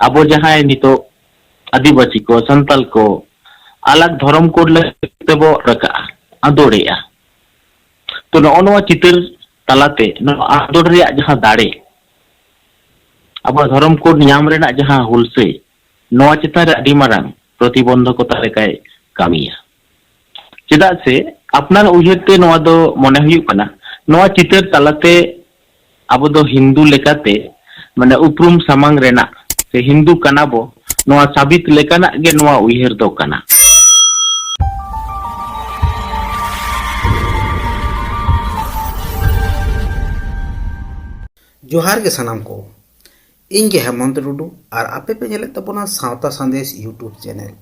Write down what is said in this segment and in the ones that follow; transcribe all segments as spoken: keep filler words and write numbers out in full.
ᱟᱵᱚ ᱡᱟᱦᱟᱸᱭ ᱱᱤᱛᱚᱜ ᱟᱹᱫᱤᱵᱟᱹᱥᱤ ᱠᱚ, ᱥᱟᱱᱛᱟᱞ ᱠᱚ, ᱟᱞᱟᱜᱽ ᱫᱷᱚᱨᱚᱢ ᱠᱳᱰ ᱞᱟᱹᱜᱤᱫ ᱛᱮᱵᱚ ᱨᱟᱠᱟᱵᱼᱟ, ᱟᱸᱫᱳᱲᱮᱜᱼᱟ᱾ ᱛᱚ, ᱱᱚᱜᱼᱚ ᱱᱚᱣᱟ ᱪᱤᱛᱟᱹᱨ ᱛᱟᱞᱟᱛᱮ ᱱᱚᱣᱟ ᱟᱸᱫᱳᱲ ᱨᱮᱭᱟᱜ ᱡᱟᱦᱟᱸ ᱫᱟᱲᱮ, ᱟᱵᱚᱣᱟᱜ ᱫᱷᱚᱨᱚᱢ ᱠᱳᱰ ᱧᱟᱢ ᱨᱮᱱᱟᱜ ᱡᱟᱦᱟᱸ ᱦᱩᱞᱥᱟᱹᱭ, ᱱᱚᱣᱟ ᱪᱮᱛᱟᱱ ᱨᱮ ᱟᱹᱰᱤ ᱢᱟᱨᱟᱝ ᱯᱨᱚᱛᱤᱵᱚᱱᱫᱷᱚᱠᱚᱛᱟ ᱞᱮᱠᱟᱭ ᱠᱟᱹᱢᱤᱭᱟ᱾ ᱪᱮᱫᱟᱜ ᱥᱮ ᱟᱯᱱᱟᱨ ᱩᱭᱦᱟᱹᱨ ᱛᱮ ᱱᱚᱣᱟ ᱫᱚ ᱢᱚᱱᱮ ᱦᱩᱭᱩᱜ ᱠᱟᱱᱟ, ᱱᱚᱣᱟ ᱪᱤᱛᱟᱹᱨ ᱛᱟᱞᱟᱛᱮ ᱟᱵᱚ ᱫᱚ ᱦᱤᱱᱫᱩ ᱞᱮᱠᱟᱛᱮ, ᱢᱟᱱᱮ, ᱩᱯᱨᱩᱢ ᱥᱟᱢᱟᱝ ᱨᱮᱱᱟᱜ ᱥᱮ ᱦᱤᱱᱫᱩ ᱠᱟᱱᱟ ᱵᱚ, ᱱᱚᱣᱟ ᱥᱟᱵᱤᱛ ᱞᱮᱠᱟᱱᱟᱜ ᱜᱮ ᱱᱚᱣᱟ ᱩᱭᱦᱟᱹᱨ ᱫᱚ ᱠᱟᱱᱟ᱾ ᱡᱚᱦᱟᱨ ᱜᱮ ᱥᱟᱱᱟᱢ ᱠᱚ, ᱤᱧ ᱜᱮ ᱦᱮᱢᱚᱱᱛ ᱴᱩᱰᱩ ᱟᱨ ᱟᱯᱮ ᱯᱮ ᱧᱮᱞᱮᱫ ᱛᱟᱵᱚᱱᱟ ᱥᱟᱶᱛᱟ ᱥᱟᱸᱫᱮᱥ YouTube ᱪᱮᱱᱮᱞ᱾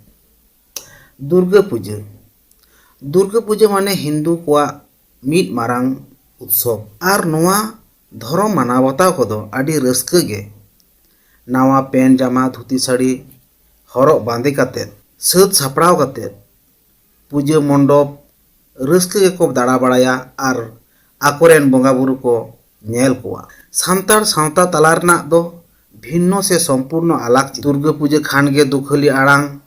ᱫᱩᱨᱜᱟᱹ ᱯᱩᱡᱟᱹ᱾ ᱫᱩᱨᱜᱟᱹ ᱯᱩᱡᱟᱹ ᱢᱟᱱᱮ ᱦᱤᱱᱫᱩ ᱠᱚᱣᱟᱜ ᱢᱤᱫ ᱢᱟᱨᱟᱝ ᱩᱛᱥᱚᱵ᱾ ᱟᱨ ᱱᱚᱣᱟ ᱫᱷᱚᱨᱚᱢ ᱢᱟᱱᱟᱣ ᱵᱟᱛᱟᱣ ᱠᱚᱫᱚ ᱟᱹᱰᱤ ᱨᱟᱹᱥᱠᱟᱹ ᱜᱮ ᱱᱟᱣᱟ ᱯᱮᱱ ᱡᱟᱢᱟ, ᱫᱷᱩᱛᱤ ᱥᱟᱹᱲᱤ ᱦᱚᱨᱚᱜ ᱵᱟᱸᱫᱮ ᱠᱟᱛᱮᱫ, ᱥᱟᱹᱛ ᱥᱟᱯᱲᱟᱣ ᱠᱟᱛᱮᱫ, ᱯᱩᱡᱟᱹ ᱢᱚᱱᱰᱚᱯ ᱨᱟᱹᱥᱠᱟᱹ ᱜᱮᱠᱚ ᱫᱟᱬᱟ ᱵᱟᱲᱟᱭᱟ ᱟᱨ ᱟᱠᱚᱨᱮᱱ ᱵᱚᱸᱜᱟ ᱵᱩᱨᱩ ᱠᱚ ᱧᱮᱞ ᱠᱚᱣᱟ᱾ ᱥᱟᱱᱛᱟᱲ ᱥᱟᱶᱛᱟ ᱛᱟᱞᱟ ᱨᱮᱱᱟᱜ ᱫᱚ ᱵᱷᱤᱱᱱᱚ ᱥᱮ ᱥᱚᱢᱯᱩᱨᱱᱚ ᱟᱞᱟᱜᱽ ᱪᱤᱛᱟᱹᱨ᱾ ᱫᱩᱨᱜᱟᱹ ᱯᱩᱡᱟᱹ ᱠᱷᱟᱱ ᱜᱮ ᱫᱩᱠᱷᱟᱹᱞᱤ ᱟᱲᱟᱝ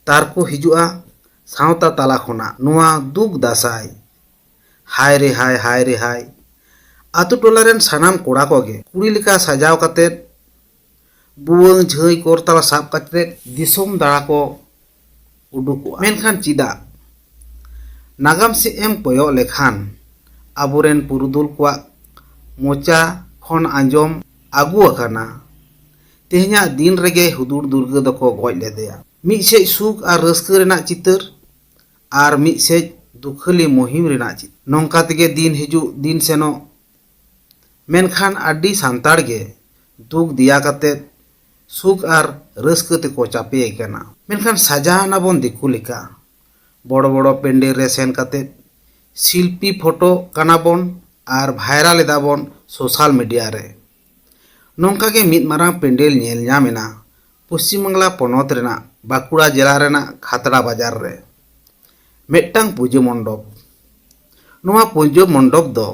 ᱛᱟᱨᱠᱚ ᱦᱤᱡᱩᱜᱼᱟ ᱥᱟᱶᱛᱟ ᱛᱟᱞᱟ ᱠᱷᱚᱱᱟᱜ, ᱱᱚᱣᱟ ᱫᱩᱠ ᱫᱟᱸᱥᱟᱭ᱾ ᱦᱟᱭ ᱨᱮ ᱦᱟᱭ, ᱦᱟᱭ ᱨᱮ ᱦᱟᱭ᱾ ᱟᱛᱳ ᱴᱚᱞᱟ ᱨᱮᱱ ᱥᱟᱱᱟᱢ ᱠᱚᱲᱟ ᱠᱚᱜᱮ ᱠᱩᱲᱤ ᱞᱮᱠᱟ ᱥᱟᱡᱟᱣ ᱠᱟᱛᱮᱫ ᱵᱷᱩᱣᱟᱹᱝ ᱡᱷᱟᱹᱭ ᱠᱚᱨᱛᱟᱞ ᱥᱟᱵ ᱠᱟᱛᱮᱫ ᱫᱤᱥᱚᱢ ᱫᱟᱬᱟ ᱠᱚ ᱩᱰᱩᱠᱚᱜᱼᱟ᱾ ᱢᱮᱱᱠᱷᱟᱱ ᱪᱮᱫᱟᱜ? ᱱᱟᱜᱟᱢ ᱥᱮᱫ ᱮᱢ ᱠᱚᱭᱚᱜ ᱞᱮᱠᱷᱟᱱ ᱟᱵᱚᱨᱮᱱ ᱯᱩᱨᱩᱫᱷᱩᱞ ᱠᱚᱣᱟᱜ ᱢᱚᱪᱟ ᱠᱷᱚᱱ ᱟᱸᱡᱚᱢ ᱟᱹᱜᱩ ᱟᱠᱟᱱᱟ, ᱛᱮᱦᱮᱧᱟᱜ ᱫᱤᱱ ᱨᱮᱜᱮ ᱦᱩᱫᱩᱲ ᱫᱩᱨᱜᱟᱹ ᱫᱚᱠᱚ ᱜᱚᱡ ᱞᱮᱫᱮᱭᱟ᱾ ᱢᱤᱫ ᱥᱮᱫ ᱥᱩᱠ ᱟᱨ ᱨᱟᱹᱥᱠᱟᱹ ᱨᱮᱱᱟᱜ ᱪᱤᱛᱟᱹᱨ, ᱟᱨ ᱢᱤᱫ ᱥᱮᱫ ᱫᱩᱠᱷᱟᱹᱞᱤ ᱢᱩᱦᱤᱢ ᱨᱮᱱᱟᱜ ᱪᱤᱛᱟᱹᱨ᱾ ᱱᱚᱝᱠᱟ ᱛᱮᱜᱮ ᱫᱤᱱ ᱦᱤᱡᱩᱜ ᱫᱤᱱ ᱥᱮᱱᱚᱜ, ᱢᱮᱱᱠᱷᱟᱱ ᱟᱹᱰᱤ ᱥᱟᱱᱛᱟᱲ ᱜᱮ ᱫᱩᱠ ᱫᱮᱭᱟ ᱠᱟᱛᱮᱫ ᱥᱩᱠ ᱟᱨ ᱨᱟᱹᱥᱠᱟᱹ ᱛᱮᱠᱚ ᱪᱟᱯᱮ ᱟᱠᱟᱱᱟ᱾ ᱢᱮᱱᱠᱷᱟᱱ ᱥᱟᱡᱟᱣ ᱮᱱᱟ ᱵᱚᱱ ᱫᱤᱠᱩ ᱞᱮᱠᱟ, ᱵᱚᱲᱚ ᱵᱚᱲᱚ ᱯᱮᱱᱰᱮᱞ ᱨᱮ ᱥᱮᱱ ᱠᱟᱛᱮᱫ ᱥᱤᱞᱯᱤ ᱯᱷᱳᱴᱳ ᱠᱟᱱᱟ ᱵᱚᱱ ᱟᱨ ᱵᱷᱟᱭᱨᱟᱞ ᱮᱫᱟ ᱵᱚᱱ ᱥᱳᱥᱟᱞ ᱢᱤᱰᱤᱭᱟ ᱨᱮ᱾ ᱱᱚᱝᱠᱟ ᱜᱮ ᱢᱤᱫ ᱢᱟᱨᱟᱝ ᱯᱮᱱᱰᱮᱞ ᱧᱮᱞ ᱧᱟᱢ ᱮᱱᱟ ᱯᱚᱥᱪᱤᱢ ᱵᱟᱝᱞᱟ ᱯᱚᱱᱚᱛ ᱨᱮᱱᱟᱜ ᱵᱟᱸᱠᱩᱲᱟ ᱡᱮᱞᱟ ᱨᱮᱱᱟᱜ ᱠᱷᱟᱛᱲᱟ ᱵᱟᱡᱟᱨ ᱨᱮ᱾ ᱢᱤᱫᱴᱟᱝ ᱯᱩᱡᱟᱹ ᱢᱚᱱᱰᱚᱯ᱾ ᱱᱚᱣᱟ ᱯᱩᱡᱟᱹ ᱢᱚᱱᱰᱚᱯ ᱫᱚ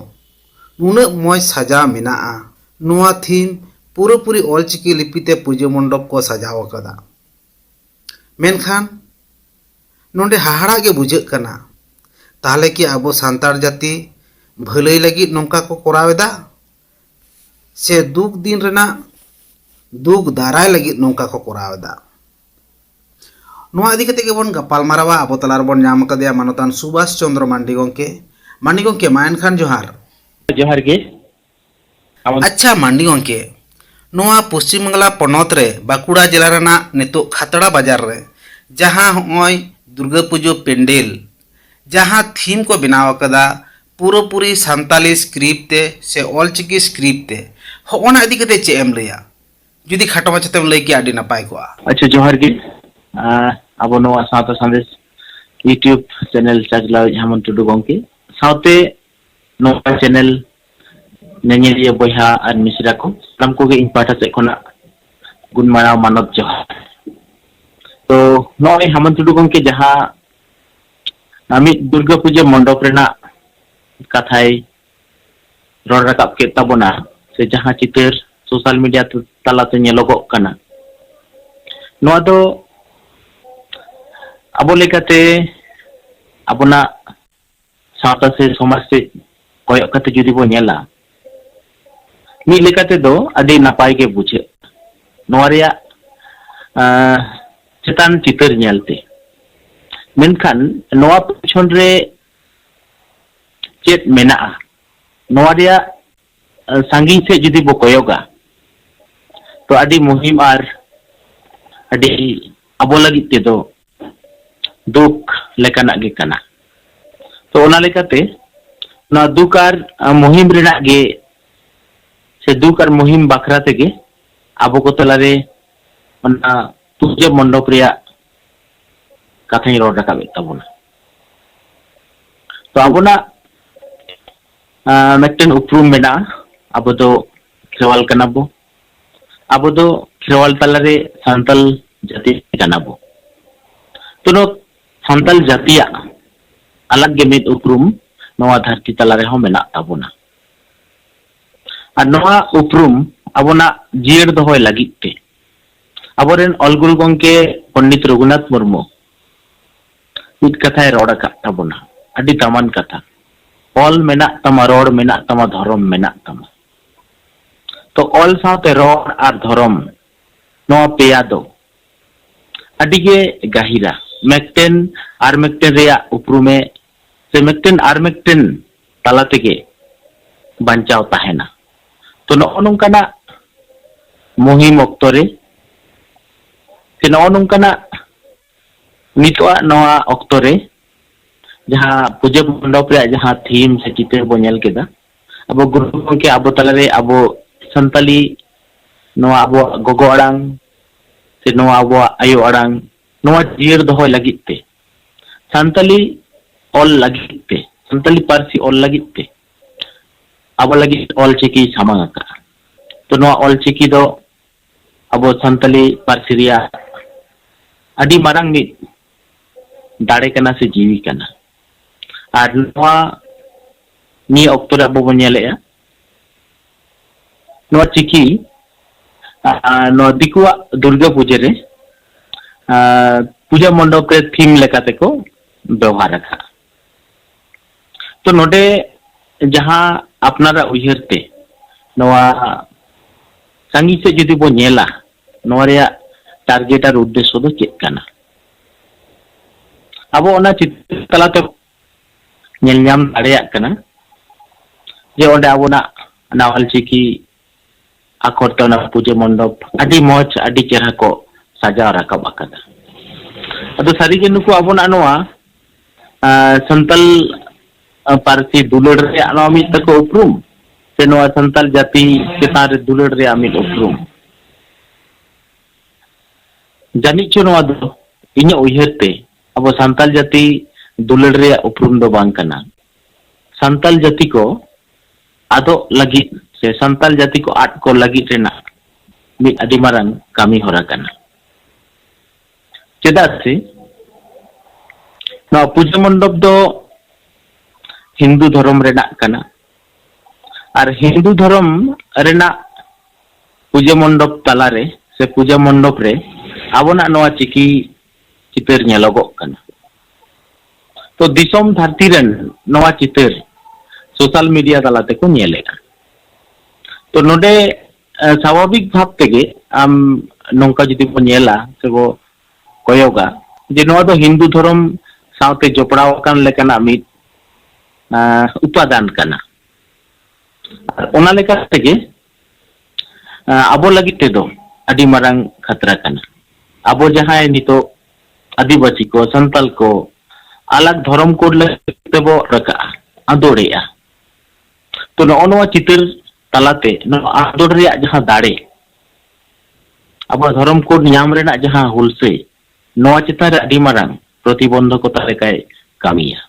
ᱱᱩᱱᱟᱹᱜ ᱢᱚᱡᱽ ᱥᱟᱡᱟᱣ ᱢᱮᱱᱟᱜᱼᱟ, ᱱᱚᱣᱟ ᱛᱷᱤᱢ ᱯᱩᱨᱟᱹᱯᱩᱨᱤ ᱚᱞᱪᱤᱠᱤ ᱞᱤᱯᱤ ᱛᱮ ᱯᱩᱡᱟᱹ ᱢᱚᱱᱰᱚᱯ ᱠᱚ ᱥᱟᱡᱟᱣ ᱟᱠᱟᱫᱟ᱾ ᱢᱮᱱᱠᱷᱟᱱ ᱱᱚᱰᱮ ᱦᱟᱦᱟᱲᱟᱜ ᱜᱮ ᱵᱩᱡᱷᱟᱹᱜ ᱠᱟᱱᱟ, ᱛᱟᱦᱞᱮ ᱠᱤ ᱟᱵᱚ ᱥᱟᱱᱛᱟᱲ ᱡᱟᱹᱛᱤ ᱵᱷᱟᱹᱞᱟᱹᱭ ᱞᱟᱹᱜᱤᱫ ᱱᱚᱝᱠᱟ ᱠᱚ ᱠᱚᱨᱟᱣ ᱮᱫᱟ, ᱥᱮ ᱫᱩᱠ ᱫᱤᱱ ᱨᱮᱱᱟᱜ ᱫᱩᱠ ᱫᱟᱨᱟᱭ ᱞᱟᱹᱜᱤᱫ ᱱᱚᱝᱠᱟ ᱠᱚ ᱠᱚᱨᱟᱣ ᱮᱫᱟ? ᱱᱚᱣᱟ ᱤᱫᱤ ᱠᱟᱛᱮ ᱜᱮᱵᱚᱱ ᱜᱟᱯᱟᱞ ᱢᱟᱨᱟᱣᱟ᱾ ᱟᱵᱚ ᱛᱟᱞᱟ ᱨᱮᱵᱚᱱ ᱧᱟᱢ ᱟᱠᱟᱫᱮᱭᱟ ᱢᱟᱱᱚᱛᱟᱱ ᱥᱩᱵᱷᱟᱥ ᱪᱚᱱᱫᱨᱚ ᱢᱟᱱᱰᱤ ᱜᱚᱢᱠᱮ᱾ ᱢᱟᱱᱰᱤ ᱜᱚᱢᱠᱮ, ᱢᱟ ᱮᱱᱠᱷᱟᱱ ᱡᱚᱦᱟᱨ᱾ ᱡᱚᱦᱟᱨ ᱜᱮ᱾ ᱟᱪᱪᱷᱟ ᱢᱟᱱᱰᱤ ᱜᱚᱢᱠᱮ, ᱱᱚᱣᱟ ᱯᱚᱥᱪᱤᱢ ᱵᱟᱝᱞᱟ ᱯᱚᱱᱚᱛ ᱨᱮ ᱵᱟᱸᱠᱩᱲᱟ ᱡᱮᱞᱟ ᱨᱮᱱᱟᱜ ᱱᱤᱛᱚᱜ ᱠᱷᱟᱛᱲᱟ ᱵᱟᱡᱟᱨ ᱨᱮ ᱡᱟᱦᱟᱸ ᱦᱚᱸᱜᱼᱚᱭ ᱫᱩᱨᱜᱟᱹ ᱯᱩᱡᱟᱹ ᱯᱮᱱᱰᱮᱞ, ᱡᱟᱦᱟᱸ ᱛᱷᱤᱢ ᱠᱚ ᱵᱮᱱᱟᱣ ᱟᱠᱟᱫᱟ, ᱯᱩᱨᱟᱹᱯᱩᱨᱤ ᱥᱟᱱᱛᱟᱞᱤ ᱥᱠᱨᱤᱯᱴ ᱛᱮ ᱥᱮ ᱚᱞᱪᱤᱠᱤ ᱥᱠᱨᱤᱯᱴ ᱛᱮ, ᱦᱚᱸᱜᱼᱚ ᱱᱟ ᱤᱫᱤ ᱠᱟᱛᱮ ᱪᱮᱫ ᱮᱢ ᱞᱟᱹᱭᱟ? ᱡᱩᱫᱤ ᱠᱷᱟᱴᱚ ᱢᱟᱪᱷᱟ ᱛᱮᱢ ᱞᱟᱹᱭ ᱠᱮᱭᱟ, ᱟᱹᱰᱤ ᱱᱟᱯᱟᱭ ᱠᱚᱜᱼᱟ᱾ ᱟᱪᱪᱷᱟ, ᱡᱚᱦᱟᱨ ᱜᱮ᱾ ᱟᱸ, ᱟᱵᱚ ᱱᱚᱣᱟ ᱥᱟᱶᱛᱟ ᱥᱟᱸᱫᱮᱥ YouTube ᱪᱮᱱᱮᱞ ᱪᱟᱪᱞᱟᱣᱤᱡ ᱦᱮᱢᱚᱱᱛ ᱴᱩᱰᱩ ᱜᱚᱢᱠᱮ ᱥᱟᱶᱛᱮ ᱱᱚᱣᱟ ᱪᱮᱱᱮᱞ ᱧᱮᱧᱮᱞᱤᱭᱟᱹ ᱵᱚᱭᱦᱟ ᱟᱨ ᱢᱤᱥᱨᱟ ᱠᱚ ᱥᱟᱱᱟᱢ ᱠᱚᱜᱮ ᱤᱧ ᱯᱟᱦᱴᱟ ᱥᱮᱫ ᱠᱷᱚᱱᱟᱜ ᱜᱩᱱ ᱢᱟᱱᱟᱣ ᱢᱟᱱᱚᱛ ᱡᱚᱦᱟᱨ᱾ ᱛᱚ ᱱᱚᱜᱼᱚᱭ ᱦᱮᱢᱚᱱᱛ ᱴᱩᱰᱩ ᱜᱚᱢᱠᱮ ᱡᱟᱦᱟᱸ ᱟᱸ, ᱢᱤᱫ ᱫᱩᱨᱜᱟᱹ ᱯᱩᱡᱟᱹ ᱢᱚᱱᱰᱚᱯ ᱨᱮᱱᱟᱜ ᱠᱟᱛᱷᱟᱭ ᱨᱚᱲ ᱨᱟᱠᱟᱵ ᱠᱮᱫ ᱛᱟᱵᱚᱱᱟ, ᱥᱮ ᱡᱟᱦᱟᱸ ᱪᱤᱛᱟᱹᱨ ᱥᱳᱥᱟᱞ ᱢᱤᱰᱤᱭᱟ ᱛᱟᱞᱟᱛᱮ ᱧᱮᱞᱚᱜᱚᱜ ᱠᱟᱱᱟ, ᱱᱚᱣᱟ ᱫᱚ ᱟᱵᱚ ᱞᱮᱠᱟᱛᱮ ᱟᱵᱚᱱᱟᱜ ᱥᱟᱶᱛᱟ ᱥᱮ ᱥᱚᱢᱟᱡᱽ ᱥᱮᱫ ᱠᱚᱭᱚᱜ ᱠᱟᱛᱮ ᱡᱩᱫᱤ ᱵᱚᱱ ᱧᱮᱞᱟ, ᱢᱤᱫ ᱞᱮᱠᱟ ᱛᱮᱫᱚ ᱟᱹᱰᱤ ᱱᱟᱯᱟᱭ ᱜᱮ ᱵᱩᱡᱷᱟᱹᱜ ᱱᱚᱣᱟ ᱨᱮᱭᱟᱜ, ᱟᱸ, ᱪᱮᱛᱟᱱ ᱪᱤᱛᱟᱹᱨ ᱧᱮᱞᱛᱮ᱾ ᱢᱮᱱᱠᱷᱟᱱ ᱱᱚᱣᱟ ᱯᱤᱪᱷᱚᱱ ᱨᱮ ᱪᱮᱫ ᱢᱮᱱᱟᱜᱼᱟ, ᱱᱚᱣᱟ ᱨᱮᱭᱟᱜ, ᱟᱸ, ᱥᱟᱺᱜᱤᱧ ᱥᱮᱫ ᱡᱩᱫᱤ ᱵᱚ ᱠᱚᱭᱚᱜᱟ, ᱛᱚ ᱟᱹᱰᱤ ᱢᱩᱦᱤᱢ ᱟᱨ ᱟᱹᱰᱤ ᱟᱵᱚ ᱞᱟᱹᱜᱤᱫ ᱛᱮᱫᱚ ᱫᱩᱠ ᱞᱮᱠᱟᱱᱟᱜ ᱜᱮ ᱠᱟᱱᱟ᱾ ᱛᱚ ᱚᱱᱟ ᱞᱮᱠᱟᱛᱮ ᱱᱚᱣᱟ ᱫᱩᱠ ᱟᱨ, ᱟᱸ, ᱢᱩᱦᱤᱢ ᱨᱮᱱᱟᱜ ᱜᱮ, ᱥᱮ ᱫᱩᱠ ᱟᱨ ᱢᱩᱦᱤᱢ ᱵᱟᱠᱷᱨᱟ ᱛᱮᱜᱮ ᱟᱵᱚ ᱠᱚ ᱛᱟᱞᱟᱨᱮ ᱚᱱᱟ ᱯᱩᱡᱟᱹ ᱢᱚᱱᱰᱚᱯ ᱨᱮᱭᱟᱜ ᱠᱟᱛᱷᱟᱧ ᱨᱚᱲ ᱨᱟᱠᱟᱵᱮᱫ ᱛᱟᱵᱚᱱᱟ᱾ ᱛᱚ ᱟᱵᱚᱱᱟᱜ, ᱟᱸ, ᱢᱤᱫᱴᱮᱱ ᱩᱯᱨᱩᱢ ᱢᱮᱱᱟᱜᱼᱟ, ᱟᱵᱚ ᱫᱚ ᱠᱷᱮᱨᱣᱟᱞ ᱠᱟᱱᱟ ᱵᱚ, ᱟᱵᱚ ᱫᱚ ᱠᱷᱮᱨᱣᱟᱞ ᱛᱟᱞᱟᱨᱮ ᱥᱟᱱᱛᱟᱞ ᱡᱟᱹᱛᱤ ᱠᱟᱱᱟ ᱵᱚ᱾ ᱛᱚ ᱱᱚᱣᱟ ᱥᱟᱱᱛᱟᱞ ᱡᱟᱹᱛᱤᱭᱟᱜ ᱟᱞᱟᱜᱽ ᱜᱮ ᱢᱤᱫ ᱩᱯᱨᱩᱢ ᱱᱚᱣᱟ ᱫᱷᱟᱹᱨᱛᱤ ᱛᱟᱞᱟ ᱨᱮᱦᱚᱸ ᱢᱮᱱᱟᱜ ᱛᱟᱵᱚᱱᱟ᱾ ᱟᱨ ᱱᱚᱣᱟ ᱩᱯᱨᱩᱢ ᱟᱵᱚᱱᱟᱜ ᱡᱤᱭᱟᱹᱲ ᱫᱚᱦᱚᱭ ᱞᱟᱹᱜᱤᱫ ᱛᱮ ᱟᱵᱚᱨᱮᱱ ᱚᱞ ᱜᱩᱨᱩ ᱜᱚᱢᱠᱮ ᱯᱚᱱᱰᱤᱛ ᱨᱚᱜᱷᱩᱱᱟᱛᱷ ᱢᱩᱨᱢᱩ ᱢᱤᱫ ᱠᱟᱛᱷᱟᱭ ᱨᱚᱲ ᱟᱠᱟᱫ ᱛᱟᱵᱚᱱᱟ, ᱟᱹᱰᱤ ᱫᱟᱢᱟᱱ ᱠᱟᱛᱷᱟ, "ᱚᱞ ᱢᱮᱱᱟᱜ ᱛᱟᱢᱟ, ᱨᱚᱲ ᱢᱮᱱᱟᱜ ᱛᱟᱢᱟ, ᱫᱷᱚᱨᱚᱢ ᱢᱮᱱᱟᱜ ᱛᱟᱢᱟ᱾" ᱛᱚ ᱚᱞ ᱥᱟᱶᱛᱮ ᱨᱚᱲ ᱟᱨ ᱫᱷᱚᱨᱚᱢ, ᱱᱚᱣᱟ ᱯᱮᱭᱟ ᱫᱚ ᱟᱹᱰᱤ ᱜᱮ ᱜᱟᱹᱦᱤᱨᱟ, ᱢᱤᱫᱴᱮᱱ ᱟᱨ ᱢᱤᱫᱴᱮᱱ ᱨᱮᱭᱟᱜ ᱩᱯᱨᱩᱢᱮ ᱥᱮ ᱢᱤᱫᱴᱮᱱ ᱟᱨ ᱢᱤᱫᱴᱮᱱ ᱛᱟᱞᱟ ᱛᱮᱜᱮ ᱵᱟᱧᱪᱟᱣ ᱛᱟᱦᱮᱱᱟ᱾ ᱛᱚ ᱱᱚᱜᱼᱚ ᱱᱚᱝᱠᱟᱱᱟᱜ ᱢᱩᱦᱤᱢ ᱚᱠᱛᱚ ᱨᱮ ᱥᱮ ᱱᱚᱜᱼᱚ ᱱᱚᱝᱠᱟᱱᱟᱜ ᱱᱤᱛᱚᱜᱟᱜ ᱱᱚᱣᱟ ᱚᱠᱛᱚ ᱨᱮ ᱡᱟᱦᱟᱸ ᱯᱩᱡᱟᱹ ᱢᱚᱱᱰᱚᱯ ᱨᱮᱭᱟᱜ ᱡᱟᱦᱟᱸ ᱛᱷᱤᱢ ᱥᱮ ᱪᱤᱛᱟᱹᱨ ᱵᱚ ᱧᱮᱞ ᱠᱮᱫᱟ, ᱟᱵᱚ ᱜᱩᱨᱩ ᱜᱚᱢᱠᱮ ᱟᱵᱚ ᱛᱟᱞᱟᱨᱮ ᱟᱵᱚ ᱥᱟᱱᱛᱟᱞᱤ, ᱱᱚᱣᱟ ᱟᱵᱚᱣᱟᱜ ᱜᱚᱜᱚ ᱟᱲᱟᱝ ᱥᱮ ᱱᱚᱣᱟ ᱟᱵᱚᱣᱟᱜ ᱟᱭᱳ ᱟᱲᱟᱝ, ᱱᱚᱣᱟ ᱡᱤᱭᱟᱹᱲ ᱫᱚᱦᱚᱭ ᱞᱟᱹᱜᱤᱫ ᱛᱮ, ᱥᱟᱱᱛᱟᱞᱤ ᱚᱞ ᱞᱟᱹᱜᱤᱫ ᱛᱮ, ᱥᱟᱱᱛᱟᱞᱤ ᱯᱟᱹᱨᱥᱤ ᱚᱞ ᱞᱟᱹᱜᱤᱫ ᱛᱮ ᱟᱵᱚ ᱞᱟᱹᱜᱤᱫ ᱚᱞ ᱪᱤᱠᱤᱭ ᱥᱟᱢᱟᱝ ᱟᱠᱟᱫᱼᱟ᱾ ᱛᱚ ᱱᱚᱣᱟ ᱚᱞ ᱪᱤᱠᱤ ᱫᱚ ᱟᱵᱚ ᱥᱟᱱᱛᱟᱞᱤ ᱯᱟᱹᱨᱥᱤ ᱨᱮᱭᱟᱜ ᱟᱹᱰᱤ ᱢᱟᱨᱟᱝ ᱢᱤᱫ ᱫᱟᱲᱮ ᱠᱟᱱᱟ ᱥᱮ ᱡᱤᱣᱤ ᱠᱟᱱᱟ᱾ ᱟᱨ ᱱᱚᱣᱟ ᱱᱤᱭᱟᱹ ᱚᱠᱛᱚ ᱨᱮ ᱟᱵᱚ ᱵᱚᱱ ᱧᱮᱞᱮᱜᱼᱟ, ᱱᱚᱣᱟ ᱪᱤᱠᱤ, ᱟᱨ ᱱᱚᱣᱟ ᱫᱤᱠᱩᱣᱟᱜ ᱫᱩᱨᱜᱟᱹ ᱯᱩᱡᱟᱹ ᱨᱮ, ᱟᱨ ᱯᱩᱡᱟᱹ ᱢᱚᱱᱰᱚᱯ ᱨᱮ ᱛᱷᱤᱢ ᱞᱮᱠᱟ ᱛᱮᱠᱚ ᱵᱮᱣᱦᱟᱨ ᱟᱠᱟᱫᱼᱟ᱾ ᱛᱚ ᱱᱚᱰᱮ ᱡᱟᱦᱟᱸ ᱟᱯᱱᱟᱨᱟᱜ ᱩᱭᱦᱟᱹᱨ ᱛᱮ ᱱᱚᱣᱟ ᱥᱟᱺᱜᱤᱧ ᱥᱮᱫ ᱡᱩᱫᱤ ᱵᱚᱱ ᱧᱮᱞᱟ, ᱱᱚᱣᱟ ᱨᱮᱭᱟᱜ ᱴᱟᱨᱜᱮᱴ ᱟᱨ ᱩᱫᱽᱫᱮᱥᱥᱚ ᱫᱚ ᱪᱮᱫ ᱠᱟᱱᱟ? ᱟᱵᱚ ᱚᱱᱟ ᱪᱤᱛᱟᱹᱨ ᱛᱟᱞᱟᱛᱮ ᱧᱮᱞ ᱧᱟᱢ ᱫᱟᱲᱮᱭᱟᱜ ᱠᱟᱱᱟ ᱡᱮ ᱚᱸᱰᱮ ᱟᱵᱚᱱᱟᱜ ᱱᱟᱣᱟᱞ ᱪᱤᱠᱤ ᱟᱠᱷᱚᱨ ᱛᱮ ᱚᱱᱟ ᱯᱩᱡᱟᱹ ᱢᱚᱱᱰᱚᱯ ᱟᱹᱰᱤ ᱢᱚᱡᱽ, ᱟᱹᱰᱤ ᱪᱮᱦᱨᱟ ᱠᱚ ᱥᱟᱡᱟᱣ ᱨᱟᱠᱟᱵ ᱟᱠᱟᱫᱟ᱾ ᱟᱫᱚ ᱥᱟᱹᱨᱤᱜᱮ ᱱᱩᱠᱩ ᱟᱵᱚᱱᱟᱜ ᱱᱚᱣᱟ, ᱟᱸ, ᱥᱟᱱᱛᱟᱞ, ᱟᱸ, ᱯᱟᱹᱨᱥᱤ ᱫᱩᱞᱟᱹᱲ ᱨᱮᱭᱟᱜ ᱱᱚᱣᱟ ᱢᱤᱫ ᱛᱟᱠᱚ ᱩᱯᱨᱩᱢ, ᱥᱮ ᱱᱚᱣᱟ ᱥᱟᱱᱛᱟᱞ ᱡᱟᱹᱛᱤ ᱪᱮᱛᱟᱱ ᱨᱮ ᱫᱩᱞᱟᱹᱲ ᱨᱮᱭᱟᱜ ᱢᱤᱫ ᱩᱯᱨᱩᱢ? ᱡᱟᱹᱱᱤᱡ ᱪᱚ ᱱᱚᱣᱟ ᱫᱚ ᱤᱧᱟᱹᱜ ᱩᱭᱦᱟᱹᱨ ᱛᱮ ᱟᱵᱚ ᱥᱟᱱᱛᱟᱞ ᱡᱟᱹᱛᱤ ᱫᱩᱞᱟᱹᱲ ᱨᱮᱭᱟᱜ ᱩᱯᱨᱩᱢ ᱫᱚ ᱵᱟᱝ ᱠᱟᱱᱟ᱾ ᱥᱟᱱᱛᱟᱞ ᱡᱟᱹᱛᱤ ᱠᱚ ᱟᱫᱚᱜ ᱞᱟᱹᱜᱤᱫ ᱥᱮ ᱥᱟᱱᱛᱟᱞ ᱡᱟᱹᱛᱤ ᱠᱚ ᱟᱫ ᱠᱚ ᱞᱟᱹᱜᱤᱫ ᱨᱮᱱᱟᱜ ᱢᱤᱫ ᱟᱹᱰᱤ ᱢᱟᱨᱟᱝ ᱠᱟᱹᱢᱤ ᱦᱚᱨᱟ ᱠᱟᱱᱟ᱾ ᱪᱮᱫᱟᱜ ᱥᱮ ᱱᱚᱣᱟ ᱯᱩᱡᱟᱹ ᱢᱚᱱᱰᱚᱯ ᱫᱚ ᱦᱤᱱᱫᱩ ᱫᱷᱚᱨᱚᱢ ᱨᱮᱱᱟᱜ ᱠᱟᱱᱟ᱾ ᱟᱨ ᱦᱤᱱᱫᱩ ᱫᱷᱚᱨᱚᱢ ᱨᱮᱱᱟᱜ ᱯᱩᱡᱟᱹ ᱢᱚᱱᱰᱚᱯ ᱛᱟᱞᱟᱨᱮ ᱥᱮ ᱯᱩᱡᱟᱹ ᱢᱚᱱᱰᱚᱯ ᱨᱮ ᱟᱵᱚᱱᱟᱜ ᱱᱚᱣᱟ ᱪᱤᱠᱤ ᱪᱤᱛᱟᱹᱨ ᱧᱮᱞᱚᱜᱚᱜ ᱠᱟᱱᱟ᱾ ᱛᱚ ᱫᱤᱥᱚᱢ ᱫᱷᱟᱹᱨᱛᱤ ᱨᱮᱱ ᱱᱚᱣᱟ ᱪᱤᱛᱟᱹᱨ ᱥᱳᱥᱟᱞ ᱢᱤᱰᱤᱭᱟ ᱛᱟᱞᱟ ᱛᱮᱠᱚ ᱧᱮᱞᱮᱫᱼᱟ᱾ ᱛᱚ ᱱᱚᱰᱮ, ᱮ, ᱥᱟᱵᱷᱟᱵᱤᱠ ᱵᱷᱟᱵ ᱛᱮᱜᱮ ᱟᱢ ᱱᱚᱝᱠᱟ ᱡᱩᱫᱤ ᱵᱚ ᱧᱮᱞᱟ ᱥᱮ ᱵᱚ ᱠᱚᱭᱚᱜᱟ ᱡᱮ ᱱᱚᱣᱟ ᱫᱚ ᱦᱤᱱᱫᱩ ᱫᱷᱚᱨᱚᱢ ᱥᱟᱶᱛᱮ ᱡᱚᱯᱲᱟᱣ ᱟᱠᱟᱱ ᱞᱮᱠᱟᱱᱟᱜ ᱢᱤᱫ, ᱮ, ᱩᱯᱟᱫᱟᱱ ᱠᱟᱱᱟ᱾ ᱟᱨ ᱚᱱᱟ ᱞᱮᱠᱟ ᱛᱮᱜᱮ, ᱮ, ᱟᱵᱚ ᱞᱟᱹᱜᱤᱫ ᱛᱮᱫᱚ ᱟᱹᱰᱤ ᱢᱟᱨᱟᱝ ᱠᱷᱟᱛᱨᱟ ᱠᱟᱱᱟ᱾ ᱟᱵᱚ ᱡᱟᱦᱟᱸᱭ ᱱᱤᱛᱚᱜ ᱟᱹᱫᱤᱵᱟᱹᱥᱤ ᱠᱚ, ᱥᱟᱱᱛᱟᱞ ᱠᱚ ᱟᱞᱟᱜᱽ ᱫᱷᱚᱨᱚᱢ ᱠᱳᱰ ᱞᱟᱹᱜᱤᱫ ᱛᱮᱵᱚ ᱨᱟᱠᱟᱵᱼᱟ, ᱟᱸᱫᱳᱲᱮᱜᱼᱟ᱾ ᱛᱚ ᱱᱚᱜᱼᱚ ᱱᱚᱣᱟ ᱪᱤᱛᱟᱹᱨ ᱛᱟᱞᱟᱛᱮ ᱱᱚᱣᱟ ᱟᱸᱫᱳᱲ ᱨᱮᱭᱟᱜ ᱡᱟᱦᱟᱸ ᱫᱟᱲᱮ, ᱟᱵᱚᱣᱟᱜ ᱫᱷᱚᱨᱚᱢ ᱠᱳᱰ ᱧᱟᱢ ᱨᱮᱱᱟᱜ ᱡᱟᱦᱟᱸ ᱦᱩᱞᱥᱟᱹᱭ, ᱱᱚᱣᱟ ᱪᱮᱛᱟᱱ ᱨᱮ ᱟᱹᱰᱤ ᱢᱟᱨᱟᱝ ᱯᱨᱚᱛᱤᱵᱚᱱᱫᱷᱚᱠᱚᱛᱟ ᱞᱮᱠᱟᱭ ᱠᱟᱹᱢᱤᱭᱟ᱾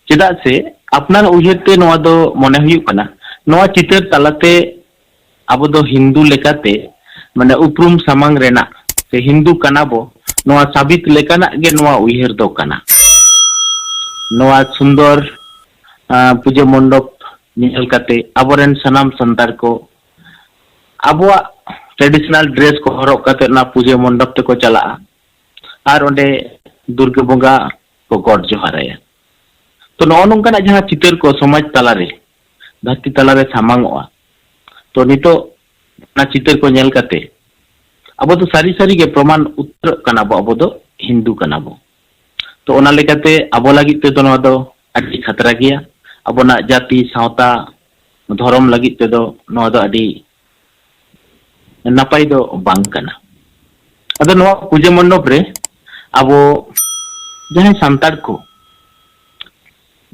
ᱪᱮᱫᱟᱜ ᱥᱮ ᱟᱯᱱᱟᱨ ᱩᱭᱦᱟᱹᱨ ᱛᱮ ᱱᱚᱣᱟ ᱫᱚ ᱢᱚᱱᱮ ᱦᱩᱭᱩᱜ ᱠᱟᱱᱟ, ᱱᱚᱣᱟ ᱪᱤᱛᱟᱹᱨ ᱛᱟᱞᱟᱛᱮ ᱟᱵᱚ ᱫᱚ ᱦᱤᱱᱫᱩ ᱞᱮᱠᱟᱛᱮ, ᱢᱟᱱᱮ, ᱩᱯᱨᱩᱢ ᱥᱟᱢᱟᱝ ᱨᱮᱱᱟᱜ ᱥᱮ ᱦᱤᱱᱫᱩ ᱠᱟᱱᱟ ᱵᱚ, ᱱᱚᱣᱟ ᱥᱟᱵᱤᱛ ᱞᱮᱠᱟᱱᱟᱜ ᱜᱮ ᱱᱚᱣᱟ ᱩᱭᱦᱟᱹᱨ ᱫᱚ ᱠᱟᱱᱟ᱾ ᱱᱚᱣᱟ ᱥᱩᱱᱫᱚᱨ, ᱟᱸ, ᱯᱩᱡᱟᱹ ᱢᱚᱱᱰᱚᱯ ᱧᱮᱞ ᱠᱟᱛᱮ ᱟᱵᱚᱨᱮᱱ ᱥᱟᱱᱟᱢ ᱥᱟᱱᱛᱟᱲ ᱠᱚ ᱟᱵᱚᱣᱟᱜ traditional dress ᱠᱚ ᱦᱚᱨᱚᱜ ᱠᱟᱛᱮ ᱚᱱᱟ ᱯᱩᱡᱟᱹ ᱢᱚᱱᱰᱚᱯ ᱛᱮᱠᱚ ᱪᱟᱞᱟᱜᱼᱟ ᱟᱨ ᱚᱸᱰᱮ ᱫᱩᱨᱜᱟᱹ ᱵᱚᱸᱜᱟ ᱠᱚ ᱜᱚᱰ ᱡᱚᱦᱟᱨᱟᱭᱟ᱾ ᱛᱚ ᱱᱚᱜᱼᱚ ᱱᱚᱝᱠᱟᱱᱟᱜ ᱡᱟᱦᱟᱸ ᱪᱤᱛᱟᱹᱨ ᱠᱚ ᱥᱚᱢᱟᱡᱽ ᱛᱟᱞᱟᱨᱮ, ᱫᱷᱟᱹᱨᱛᱤ ᱛᱟᱞᱟᱨᱮ ᱥᱟᱢᱟᱝ ᱚᱜᱼᱟ, ᱛᱚ ᱱᱤᱛᱚᱜ ᱚᱱᱟ ᱪᱤᱛᱟᱹᱨ ᱠᱚ ᱧᱮᱞ ᱠᱟᱛᱮ ᱟᱵᱚ ᱫᱚ ᱥᱟᱹᱨᱤ ᱥᱟᱹᱨᱤ ᱜᱮ ᱯᱨᱚᱢᱟᱱ ᱩᱛᱟᱹᱨᱚᱜ ᱠᱟᱱᱟ ᱵᱚ, ᱟᱵᱚ ᱫᱚ ᱦᱤᱱᱫᱩ ᱠᱟᱱᱟ ᱵᱚ᱾ ᱛᱚ ᱚᱱᱟ ᱞᱮᱠᱟᱛᱮ ᱟᱵᱚ ᱞᱟᱹᱜᱤᱫ ᱛᱮᱫᱚ ᱱᱚᱣᱟ ᱫᱚ ᱟᱹᱰᱤ ᱠᱷᱟᱛᱨᱟ ᱜᱮᱭᱟ᱾ ᱟᱵᱚᱱᱟᱜ ᱡᱟᱹᱛᱤ, ᱥᱟᱶᱛᱟ, ᱫᱷᱚᱨᱚᱢ ᱞᱟᱹᱜᱤᱫ ᱛᱮᱫᱚ ᱱᱚᱣᱟ ᱫᱚ ᱟᱹᱰᱤ ᱱᱟᱯᱟᱭ ᱫᱚ ᱵᱟᱝ ᱠᱟᱱᱟ᱾ ᱟᱫᱚ ᱱᱚᱣᱟ ᱯᱩᱡᱟᱹ ᱢᱚᱱᱰᱚᱯ ᱨᱮ ᱟᱵᱚ ᱡᱟᱦᱟᱸᱭ ᱥᱟᱱᱛᱟᱲ ᱠᱚ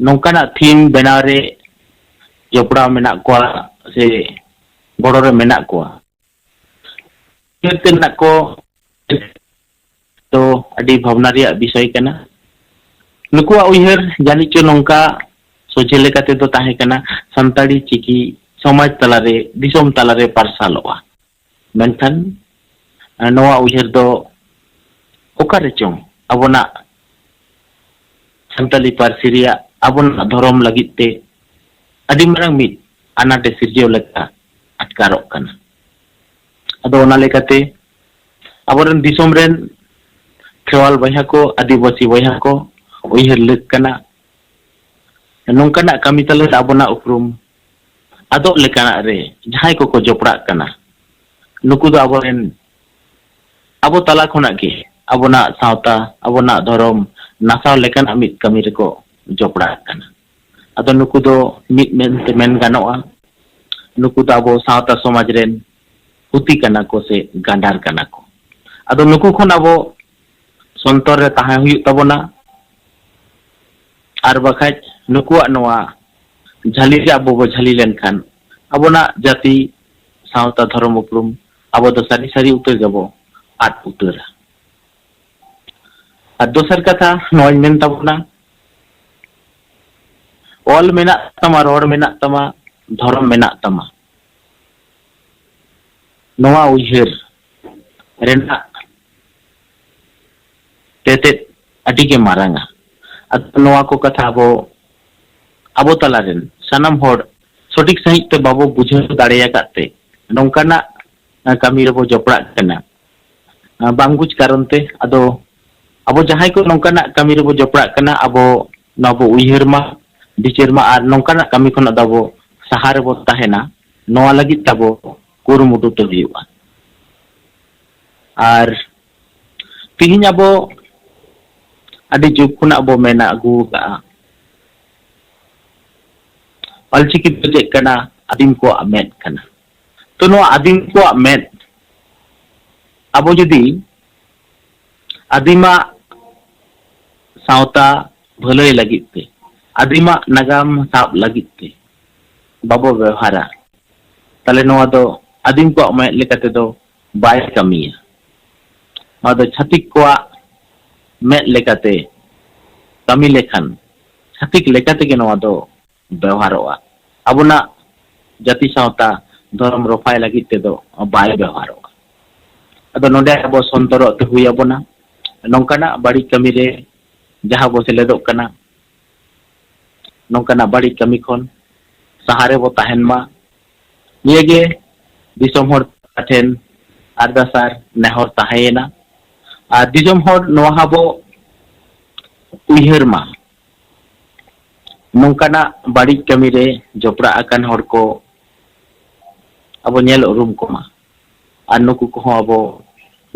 ᱱᱚᱝᱠᱟᱱᱟᱜ ᱛᱷᱤᱢ ᱵᱮᱱᱟᱣ ᱨᱮ ᱡᱚᱯᱲᱟᱣ ᱢᱮᱱᱟᱜ ᱠᱚᱣᱟ ᱥᱮ ᱜᱚᱲᱚ ᱨᱮ ᱢᱮᱱᱟᱜ ᱠᱚᱣᱟ, ᱩᱭᱦᱟᱹᱨ ᱛᱮ ᱢᱮᱱᱟᱜ ᱠᱚ ᱫᱚ ᱟᱹᱰᱤ ᱵᱷᱟᱵᱽᱱᱟ ᱨᱮᱭᱟᱜ ᱵᱤᱥᱚᱭ ᱠᱟᱱᱟ᱾ ᱱᱩᱠᱩᱣᱟᱜ ᱩᱭᱦᱟᱹᱨ ᱡᱟᱹᱱᱤᱡ ᱪᱚ ᱱᱚᱝᱠᱟ ᱥᱚᱡᱷᱮ ᱞᱮᱠᱟ ᱛᱮᱫᱚ ᱛᱟᱦᱮᱸ ᱠᱟᱱᱟ, ᱥᱟᱱᱛᱟᱲᱤ ᱪᱤᱠᱤ ᱥᱚᱢᱟᱡᱽ ᱛᱟᱞᱟᱨᱮ, ᱫᱤᱥᱚᱢ ᱛᱟᱞᱟᱨᱮ ᱯᱟᱨᱥᱟᱞᱚᱜᱼᱟ᱾ ᱢᱮᱱᱠᱷᱟᱱ, ᱮ, ᱱᱚᱣᱟ ᱩᱭᱦᱟᱹᱨ ᱫᱚ ᱚᱠᱟ ᱨᱮᱪᱚᱝ ᱟᱵᱚᱱᱟᱜ ᱥᱟᱱᱛᱟᱞᱤ ᱯᱟᱹᱨᱥᱤ ᱨᱮᱭᱟᱜ, ᱟᱵᱚᱱᱟᱜ ᱫᱷᱚᱨᱚᱢ ᱞᱟᱹᱜᱤᱫ ᱛᱮ ᱟᱹᱰᱤ ᱢᱟᱨᱟᱝ ᱢᱤᱫ ᱟᱱᱟᱴᱮ ᱥᱤᱨᱡᱟᱹᱣ ᱞᱮᱠᱟ ᱟᱴᱠᱟᱨᱚᱜ ᱠᱟᱱᱟ᱾ ᱟᱫᱚ ᱚᱱᱟ ᱞᱮᱠᱟᱛᱮ ᱟᱵᱚᱨᱮᱱ ᱫᱤᱥᱚᱢ ᱨᱮᱱ ᱠᱷᱮᱨᱣᱟᱞ ᱵᱚᱭᱦᱟ ᱠᱚ, ᱟᱹᱫᱤᱵᱟᱹᱥᱤ ᱵᱚᱭᱦᱟ ᱠᱚ ᱩᱭᱦᱟᱹᱨ ᱞᱟᱹᱠ ᱠᱟᱱᱟ᱾ ᱱᱚᱝᱠᱟᱱᱟᱜ ᱠᱟᱹᱢᱤ ᱛᱟᱞᱟᱛᱮ ᱟᱵᱚᱱᱟᱜ ᱩᱯᱨᱩᱢ ᱟᱫᱚᱜ ᱞᱮᱠᱟᱱᱟᱜ ᱨᱮ ᱡᱟᱦᱟᱸᱭ ᱠᱚᱠᱚ ᱡᱚᱯᱲᱟᱜ ᱠᱟᱱᱟ, ᱱᱩᱠᱩ ᱫᱚ ᱟᱵᱚᱨᱮᱱ, ᱟᱵᱚ ᱛᱟᱞᱟ ᱠᱷᱚᱱᱟᱜ ᱜᱮ ᱟᱵᱚᱱᱟᱜ ᱥᱟᱶᱛᱟ, ᱟᱵᱚᱱᱟᱜ ᱫᱷᱚᱨᱚᱢ ᱱᱟᱥᱟᱣ ᱞᱮᱠᱟᱱᱟᱜ ᱢᱤᱫ ᱠᱟᱹᱢᱤ ᱨᱮᱠᱚ ᱡᱚᱯᱲᱟᱜ ᱠᱟᱱᱟ᱾ ᱟᱫᱚ ᱱᱩᱠᱩ ᱫᱚ ᱢᱤᱫ ᱢᱮᱱᱛᱮ ᱢᱮᱱ ᱜᱟᱱᱚᱜᱼᱟ, ᱱᱩᱠᱩ ᱫᱚ ᱟᱵᱚ ᱥᱟᱶᱛᱟ ᱥᱚᱢᱟᱡᱽ ᱨᱮᱱ ᱯᱩᱛᱤ ᱠᱟᱱᱟ ᱠᱚ ᱥᱮ ᱜᱟᱸᱰᱟᱨ ᱠᱟᱱᱟ ᱠᱚ᱾ ᱟᱫᱚ ᱱᱩᱠᱩ ᱠᱷᱚᱱ ᱟᱵᱚ ᱥᱚᱱᱛᱚᱨ ᱨᱮ ᱛᱟᱦᱮᱸ ᱦᱩᱭᱩᱜ ᱛᱟᱵᱚᱱᱟ᱾ ᱟᱨ ᱵᱟᱠᱷᱟᱡ ᱱᱩᱠᱩᱣᱟᱜ ᱱᱚᱣᱟ ᱡᱷᱟᱹᱞᱤ ᱨᱮ ᱟᱵᱚ ᱵᱚ ᱡᱷᱟᱹᱞᱤ ᱞᱮᱱᱠᱷᱟᱱ ᱟᱵᱚᱱᱟᱜ ᱡᱟᱹᱛᱤ, ᱥᱟᱶᱛᱟ, ᱫᱷᱚᱨᱚᱢ ᱩᱯᱨᱩᱢ ᱟᱵᱚ ᱫᱚ ᱥᱟᱹᱨᱤ ᱥᱟᱹᱨᱤ ᱩᱛᱟᱹᱨ ᱜᱮᱵᱚ ᱟᱫ ᱩᱛᱟᱹᱨᱟ᱾ ᱟᱨ ᱫᱚᱥᱟᱨ ᱠᱟᱛᱷᱟ ᱱᱚᱣᱟᱧ ᱢᱮᱱ ᱛᱟᱵᱚᱱᱟ, ᱚᱞ ᱢᱮᱱᱟᱜ ᱛᱟᱢᱟ, ᱨᱚᱲ ᱢᱮᱱᱟᱜ ᱛᱟᱢᱟ, ᱫᱷᱚᱨᱚᱢ ᱢᱮᱱᱟᱜ ᱛᱟᱢᱟ, ᱱᱚᱣᱟ ᱩᱭᱦᱟᱹᱨ ᱨᱮᱱᱟᱜ ᱛᱮᱛᱮᱫ ᱟᱹᱰᱤ ᱜᱮ ᱢᱟᱨᱟᱝᱟ᱾ ᱟᱫᱚ ᱱᱚᱣᱟ ᱠᱚ ᱠᱟᱛᱷᱟ ᱟᱵᱚ, ᱟᱵᱚ ᱛᱟᱞᱟᱨᱮᱱ ᱥᱟᱱᱟᱢ ᱦᱚᱲ ᱥᱚᱴᱷᱤᱠ ᱥᱟᱺᱦᱤᱡ ᱛᱮ ᱵᱟᱵᱚ ᱵᱩᱡᱷᱟᱹᱣ ᱫᱟᱲᱮ ᱟᱠᱟᱫ ᱛᱮ ᱱᱚᱝᱠᱟᱱᱟᱜ ᱠᱟᱹᱢᱤ ᱨᱮᱵᱚ ᱡᱚᱯᱲᱟᱜ ᱠᱟᱱᱟ᱾ ᱵᱟᱝ ᱵᱩᱡᱽ ᱠᱟᱨᱚᱱ ᱛᱮ ᱟᱫᱚ ᱟᱵᱚ ᱡᱟᱦᱟᱸᱭ ᱠᱚ ᱱᱚᱝᱠᱟᱱᱟᱜ ᱠᱟᱹᱢᱤ ᱨᱮᱵᱚ ᱡᱚᱯᱲᱟᱜ ᱠᱟᱱᱟ, ᱟᱵᱚ ᱱᱚᱣᱟ ᱵᱚ ᱩᱭᱦᱟᱹᱨ ᱢᱟ, ᱵᱤᱪᱟᱹᱨ ᱢᱟ ᱟᱨ ᱱᱚᱝᱠᱟᱱᱟᱜ ᱠᱟᱹᱢᱤ ᱠᱷᱚᱱᱟᱜ ᱫᱚ ᱟᱵᱚ ᱥᱟᱦᱟ ᱨᱮᱵᱚ ᱛᱟᱦᱮᱱᱟ᱾ ᱱᱚᱣᱟ ᱞᱟᱹᱜᱤᱫ ᱛᱟᱵᱚ ᱠᱩᱨᱩᱢᱩᱴᱩ ᱛᱮ ᱦᱩᱭᱩᱜᱼᱟ᱾ ᱟᱨ ᱛᱤᱦᱤᱧ ᱟᱵᱚ ᱟᱹᱰᱤ ᱡᱩᱜᱽ ᱠᱷᱚᱱᱟᱜ ᱵᱚ ᱢᱮᱱ ᱟᱹᱜᱩ ᱟᱠᱟᱫᱼᱟ, ᱚᱞᱪᱤᱠᱤ ᱫᱚ ᱪᱮᱫ ᱠᱟᱱᱟ? ᱟᱹᱫᱤᱢ ᱠᱚᱣᱟᱜ ᱢᱮᱫ ᱠᱟᱱᱟ᱾ ᱛᱚ ᱱᱚᱣᱟ ᱟᱹᱫᱤᱢ ᱠᱚᱣᱟᱜ ᱢᱮᱫ ᱟᱵᱚ ᱡᱩᱫᱤ ᱟᱹᱫᱤᱢᱟᱜ ᱥᱟᱶᱛᱟ ᱵᱷᱟᱹᱞᱟᱹᱭ ᱞᱟᱹᱜᱤᱫ ᱛᱮ, ᱟᱹᱫᱤᱢᱟᱜ ᱱᱟᱜᱟᱢ ᱥᱟᱵ ᱞᱟᱹᱜᱤᱫ ᱛᱮ ᱵᱟᱵᱚ ᱵᱮᱣᱦᱟᱨᱟ, ᱛᱟᱦᱞᱮ ᱱᱚᱣᱟ ᱫᱚ ᱟᱹᱫᱤᱢ ᱠᱚᱣᱟᱜ ᱢᱮᱫ ᱞᱮᱠᱟ ᱛᱮᱫᱚ ᱵᱟᱭ ᱠᱟᱹᱢᱤᱭᱟ᱾ ᱱᱚᱣᱟ ᱫᱚ ᱪᱷᱟᱹᱛᱤᱠ ᱠᱚᱣᱟᱜ ᱢᱮᱫ ᱞᱮᱠᱟᱛᱮ ᱠᱟᱹᱢᱤ ᱞᱮᱠᱷᱟᱱ, ᱪᱷᱟᱹᱛᱤᱠ ᱞᱮᱠᱟ ᱛᱮᱜᱮ ᱱᱚᱣᱟ ᱫᱚ ᱵᱮᱣᱦᱟᱨᱚᱜᱼᱟ᱾ ᱟᱵᱚᱱᱟᱜ ᱡᱟᱹᱛᱤ ᱥᱟᱶᱛᱟ ᱫᱷᱚᱨᱚᱢ ᱨᱚᱯᱷᱟᱭ ᱞᱟᱹᱜᱤᱫ ᱛᱮᱫᱚ ᱵᱟᱭ ᱵᱮᱣᱦᱟᱨᱚᱜᱼᱟ᱾ ᱟᱫᱚ ᱱᱚᱰᱮ ᱟᱵᱚ ᱥᱚᱱᱛᱚᱨᱚᱜ ᱛᱮ ᱦᱩᱭ ᱟᱵᱚᱱᱟ᱾ ᱱᱚᱝᱠᱟᱱᱟᱜ ᱵᱟᱹᱲᱤᱡ ᱠᱟᱹᱢᱤ ᱨᱮ ᱡᱟᱦᱟᱸ ᱵᱚ ᱥᱮᱞᱮᱫᱚᱜ ᱠᱟᱱᱟ, ᱱᱚᱝᱠᱟᱱᱟᱜ ᱵᱟᱹᱲᱤᱡ ᱠᱟᱹᱢᱤ ᱠᱷᱚᱱ ᱥᱟᱦᱟᱨ ᱨᱮᱵᱚ ᱛᱟᱦᱮᱱ ᱢᱟ᱾ ᱱᱤᱭᱟᱹᱜᱮ ᱫᱤᱥᱚᱢ ᱦᱚᱲ ᱴᱷᱮᱱ ᱟᱨᱫᱟᱥ ᱟᱨ ᱱᱮᱦᱚᱨ ᱛᱟᱦᱮᱸᱭᱮᱱᱟ᱾ ᱟᱨ ᱫᱤᱥᱚᱢ ᱦᱚᱲ ᱱᱚᱣᱟ ᱦᱚᱸᱵᱚ ᱩᱭᱦᱟᱹᱨ ᱢᱟ, ᱱᱚᱝᱠᱟᱱᱟᱜ ᱵᱟᱹᱲᱤᱡ ᱠᱟᱹᱢᱤ ᱨᱮ ᱡᱚᱯᱲᱟᱜ ᱟᱠᱟᱱ ᱦᱚᱲ ᱠᱚ ᱟᱵᱚ ᱧᱮᱞ ᱩᱨᱩᱢ ᱠᱚᱢᱟ᱾ ᱟᱨ ᱱᱩᱠᱩ ᱠᱚᱦᱚᱸ ᱟᱵᱚ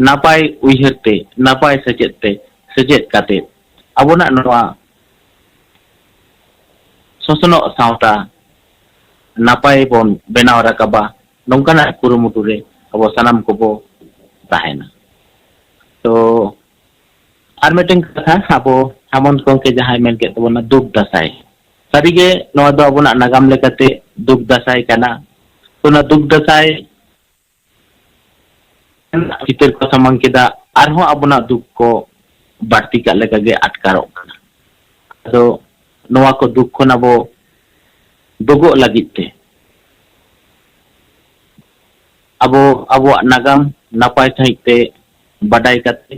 ᱱᱟᱯᱟᱭ ᱩᱭᱦᱟᱹᱨ ᱛᱮ, ᱱᱟᱯᱟᱭ ᱥᱮᱪᱮᱫ ᱛᱮ, ᱥᱮᱪᱮᱫ ᱠᱟᱛᱮ ᱟᱵᱚᱱᱟᱜ ᱱᱚᱣᱟ ᱥᱚᱥᱚᱱᱚᱜ ᱥᱟᱶᱛᱟ ᱱᱟᱯᱟᱭ ᱵᱚᱱ ᱵᱮᱱᱟᱣ ᱨᱟᱠᱟᱵᱟ, ᱱᱚᱝᱠᱟᱱᱟᱜ ᱠᱩᱨᱩᱢᱩᱴᱩ ᱨᱮ ᱟᱵᱚ ᱥᱟᱱᱟᱢ ᱠᱚᱵᱚ ᱛᱟᱦᱮᱱᱟ᱾ ᱛᱚ, ᱟᱨ ᱢᱤᱫᱴᱮᱱ ᱠᱟᱛᱷᱟ, ᱟᱵᱚ ᱥᱟᱢᱚᱱᱛ ᱜᱚᱢᱠᱮ ᱡᱟᱦᱟᱸᱭ ᱢᱮᱱ ᱠᱮᱫ ᱛᱟᱵᱚᱱᱟ ᱫᱩᱠ ᱫᱟᱸᱥᱟᱭ, ᱥᱟᱹᱨᱤᱜᱮ ᱱᱚᱣᱟ ᱫᱚ ᱟᱵᱚᱱᱟᱜ ᱱᱟᱜᱟᱢ ᱞᱮᱠᱟᱛᱮ ᱫᱩᱠ ᱫᱟᱸᱥᱟᱭ ᱠᱟᱱᱟ᱾ ᱛᱚ, ᱚᱱᱟ ᱫᱩᱠ ᱫᱟᱸᱥᱟᱭ ᱪᱤᱛᱟᱹᱨ ᱠᱚ ᱥᱟᱢᱟᱝ ᱠᱮᱫᱟ, ᱟᱨᱦᱚᱸ ᱟᱵᱚᱱᱟᱜ ᱫᱩᱠ ᱠᱚ ᱵᱟᱹᱲᱛᱤ ᱠᱟᱜ ᱞᱮᱠᱟᱜᱮ ᱟᱴᱠᱟᱨᱚᱜ ᱠᱟᱱᱟ᱾ ᱟᱫᱚ ᱱᱚᱣᱟ ᱠᱚ ᱫᱩᱠ ᱠᱷᱚᱱ ᱟᱵᱚ ᱫᱩᱜᱚᱜ ᱞᱟᱹᱜᱤᱫ ᱛᱮ ᱟᱵᱚ ᱟᱵᱚᱣᱟᱜ ᱱᱟᱜᱟᱢ ᱱᱟᱯᱟᱭ ᱥᱟᱺᱦᱤᱡ ᱛᱮ ᱵᱟᱰᱟᱭ ᱠᱟᱛᱮ,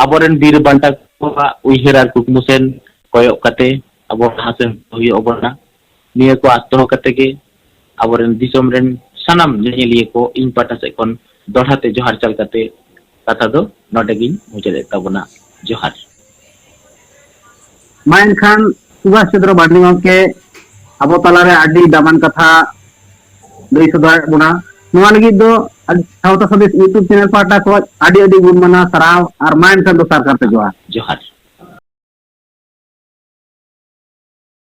ᱟᱵᱚᱨᱮᱱ ᱵᱤᱨ ᱵᱟᱱᱴᱟ ᱠᱚᱣᱟᱜ ᱩᱭᱦᱟᱹᱨ ᱟᱨ ᱠᱩᱠᱢᱩ ᱥᱮᱱ ᱠᱚᱭᱚᱜ ᱠᱟᱛᱮ ᱟᱵᱚ ᱞᱟᱦᱟ ᱥᱮᱱ ᱦᱩᱭᱩᱜ ᱟᱵᱚᱱᱟ᱾ ᱱᱤᱭᱟᱹ ᱠᱚ ᱟᱥ ᱫᱚᱦᱚ ᱠᱟᱛᱮ ᱜᱮ ᱟᱵᱚᱨᱮᱱ ᱫᱤᱥᱚᱢ ᱨᱮᱱ ᱥᱟᱱᱟᱢ ᱧᱮᱧᱮᱞᱤᱭᱟᱹ ᱠᱚ ᱤᱧ ᱯᱟᱦᱴᱟ ᱥᱮᱫ ᱠᱷᱚᱱ ᱫᱚᱦᱲᱟ ᱛᱮ ᱡᱚᱦᱟᱨ ᱪᱟᱞ ᱠᱟᱛᱮ ᱠᱟᱛᱷᱟ ᱫᱚ ᱱᱚᱰᱮ ᱜᱤᱧ ᱢᱩᱪᱟᱹᱫᱮᱫ ᱛᱟᱵᱚᱱᱟ᱾ ᱡᱚᱦᱟᱨ᱾ ᱢᱟ ᱮᱱᱠᱷᱟᱱ ᱥᱩᱵᱷᱟᱥ ᱪᱚᱸᱫᱽᱨᱚ ᱢᱟᱨᱰᱤ ᱜᱚᱢᱠᱮ ᱟᱵᱚ ᱛᱟᱞᱟᱨᱮ ᱟᱹᱰᱤ ᱫᱟᱢᱟᱱ ᱠᱟᱛᱷᱟ ᱞᱟᱹᱭ ᱥᱚᱫᱚᱨᱮᱫ ᱵᱚᱱᱟ᱾ ᱱᱚᱣᱟ ᱞᱟᱹᱜᱤᱫ ᱫᱚ ᱥᱟᱶᱛᱟ ᱥᱟᱸᱫᱮᱥ YouTube ᱪᱮᱱᱮᱞ ᱯᱟᱦᱴᱟ ᱠᱷᱚᱱ ᱟᱹᱰᱤ ᱟᱹᱰᱤ ᱜᱩᱱ ᱢᱟᱱᱟᱣ ᱥᱟᱨᱦᱟᱣ, ᱟᱨ ᱢᱟ ᱮᱱᱠᱷᱟᱱ ᱫᱚᱥᱟᱨ ᱠᱟᱨᱛᱮ ᱡᱚᱦᱟᱨ᱾ ᱡᱚᱦᱟᱨ᱾